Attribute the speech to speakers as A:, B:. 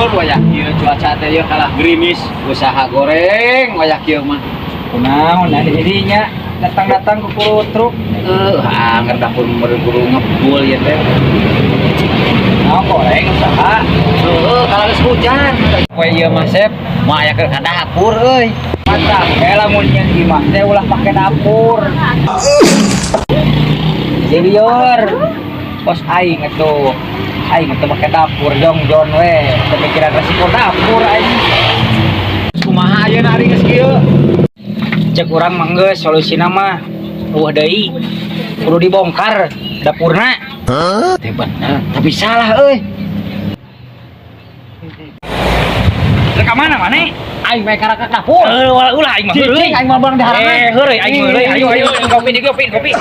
A: Naon wayah kieu cuaca teh yeuh kalah gerimis, usaha goreng wayah kieu mah.
B: Kunaon nah jadinya datang-datang ke kuru truk.
A: Eh, anger dapur buru ngebul ya teh.
B: Naon goreng usaha?
A: Heeh, kalau geus hujan. Poe ieu mah, Sep, moal aya keur ka dapur euy.
B: Mantap, kayak lamun nyeun imah teh ulah pake dapur. Jadi lieur. Kos aing atuh. Aing atuh pake dapur jongjon we. Pemikiran resiko dapur aing.
A: Kumaha ayeuna ari geus kieu?
B: Cek urang mah geus solusina mah euweuh deui. Kudu dibongkar dapurna.
A: Teh bener, tapi salah euy.
B: Rek ka mana maneh?
A: Aing mah karek ka dapur.
B: Eh, ulah, ulah aing mah heureuy.
A: Cicing aing mah beurang diharangan.
B: Eh, heureuy aing mah heureuy. Ayo ayo, kopi di kopi kopi.